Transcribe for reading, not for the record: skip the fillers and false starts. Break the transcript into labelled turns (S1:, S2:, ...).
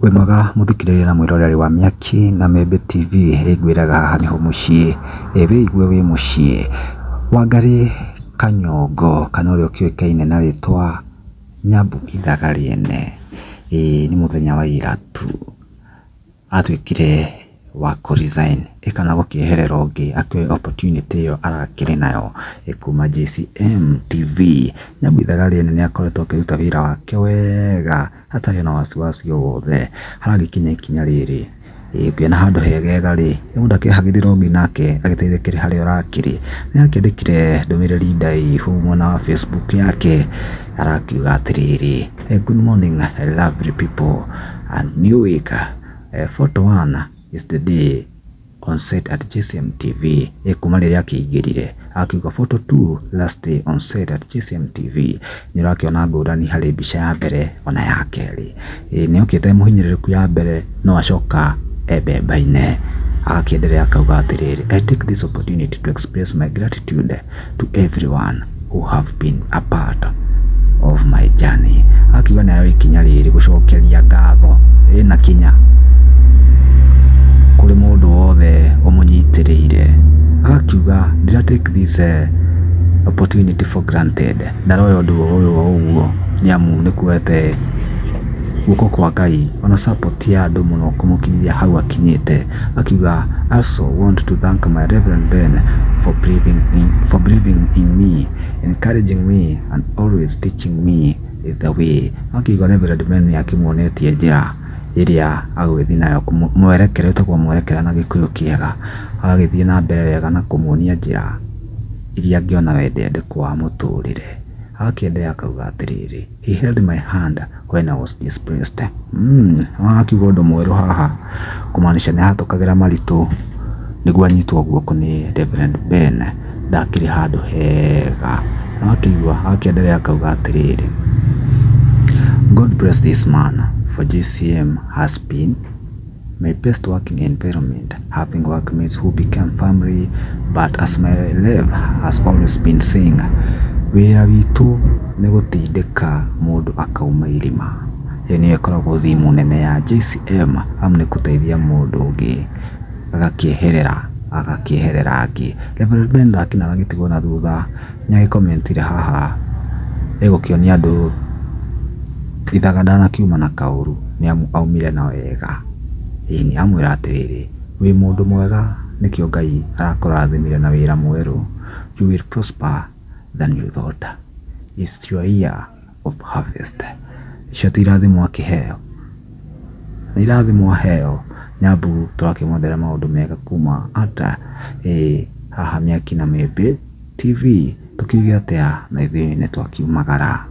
S1: Wĩ mwega mũthikĩrĩria na mwĩroreri wa Mĩaki na Mĩmbi TV, ĩngwĩraga haha nĩho mũciĩ, wĩigue wĩ mũciĩ. Wangarĩ Kanyongo kana ũrĩa ũkĩũĩkaine na rĩtwa Nyambu Ithaga Rĩene, nĩ mũthenya wa ira tu atuĩkire wa kũ resign kana gũkĩeherera ũngĩ akĩoe opportunity ĩyo arakĩrĩ nayo kuma JCM TV. Nyambu Ithaga Rĩene nĩ akoretwo akĩruta wĩra wake wega hatarĩ na wasiwasi o wothe. Haragĩkinya ikinya rĩrĩ, ũngĩona handũ hegega rĩ, mũndũ akĩehagĩrĩra ũngĩ nake agĩteithĩkĩre harĩa ũrakĩrĩ. Nĩ akĩandĩkire ndũmĩrĩri ndaihu mwena wa Facebook yake arakiuga atĩrĩrĩ, "Good morning lovely people and new week. Photo one is the day on set at JCM TV." Kuma rĩrĩa akĩingĩrire akiuga photo two, last day on set at JCM TV. Nĩ ũrakĩona ngũrani harĩ mbica ya mbere ona ya kerĩ. Nĩ okĩte mũhinyĩrĩrĩku ya mbere no acoka embembaine. Agakĩenderea akauga atĩrĩrĩ, "I take this opportunity to express my gratitude to everyone who have been a part of my journey." Akiuga nĩ aroya ikinya rĩrĩ gũcokeria ngatho ĩna kinya kũrĩ mũndũ wothe ũmũnyitĩrĩire. Agakiuga ndira take this opportunity for granted, ndaroya ũndũ ũyũ o ũguo nĩ amu nĩ kuoete guoko kwa Ngai ona support ya andũ mũno kũmũkinyithia hau akinyĩte. Akiuga, "I also want to thank my Reverend Ben for believing in me, encouraging me and always teaching me the way." Akiuga Reverend Ben nĩ akĩmuonetie njĩra ĩrĩa agũgĩthiĩ nayo, mwerekera, ĩtagwo mwerekera na Gĩkũyũ kĩega, agagĩthiĩ na mbere wega na kũmuonia njĩra iria angĩona wendandĩko wa mũtũrĩre. Agakĩenderea akauga atĩrĩrĩ, "He held my hand when I was depressed." Akiuga ũndũ mwerũ haha kũmaanisha nĩ ahatũkagĩra maritũ nĩguo anyitwo guoko nĩ Reverend Ben ndakĩrĩ handũ hega. Akĩigua akĩenderea akauga atĩrĩrĩ, "God bless this man, for JCM has been my best working environment, having workmates who became family, but as my Rev has always been saying, wĩra witũ nĩ gũtindĩka mũndũ akauma irima." Ĩyo nĩyo ĩkoragwo theme nene ya JCM, amu nĩ gũteithia mũndũ ũngĩ agakĩeherera agakĩeherera angĩ. Reverend Ben ndakĩna agĩtigwo na thutha, nĩ agĩkomentire haha ĩgũkĩonia andũ ithaga ndanakiuma na kaũru nĩ amu aumire na wega. Ĩĩ amwĩra atĩrĩrĩ, wĩ mũndũ mwega nĩkĩo Ngai arakũrathimire na wĩra mwerũ. "You will prosper than you thought. It's your year of harvest." Icio ti irathimo akĩheo, nĩ irathimo aheo. Nyambu tũrakĩmwendera maũndũ mega kuma ata haha Mĩaki na Mĩmbĩ TV. Tũkiuge atĩa na ithuĩ nĩ twakiumagara.